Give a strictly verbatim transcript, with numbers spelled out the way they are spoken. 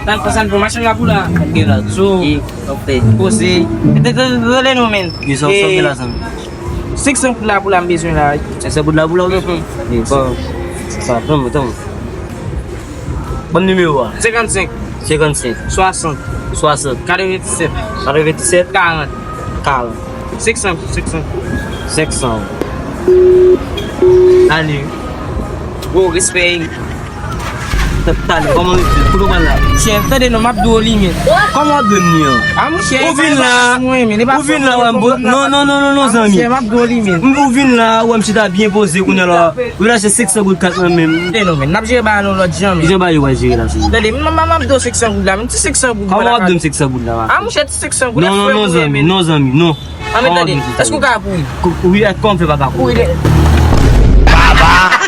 Tan konsan pou machin la pou la. Ok, la. Sou. Poze. Tande nou, men. Yo, sa w sòm la, zanmi? Senk san goud la pou la, m bezwen la. Senk san goud la pou la, ou bezwen? Bon. Sa, tanm, tanm. Ban m nimewo a. Senkannsenk. Senkannsenk. Swasant. Swasant. Katreventisèt. Katreventisèt. Karant. Karant. Senk san, senk san. Senk san. Ale. Gwo respè. Talè, kòman w rete? Kote w pral la? Chè, tande non, m ap di w li, men. Kòman w ap di m li an? A, monchè, ou vin la, ou vin la, wè m bo-, non, non, non, non, non, zanmi. Chè, m ap di w li, men. Ou vin la, wè m chita byen poze kounye a la. Ou vin achte senk san goud kat nan men m. Tande non, men, n ap jere bagay nou lòt jan, men. Kijan bagay yo pral jere la, sou? Tande, m, m, m ap di w senk san goud la, men, ti senk san goud. Kòman w ap di m senk san goud la? A, monchè, ti senk san goud. Non, non, non, zanmi, non, zanmi, non. A, men tande, èske w ka kouri? Kou-, wi, kòman m fè pa ka kouri? Kouri de. Baba!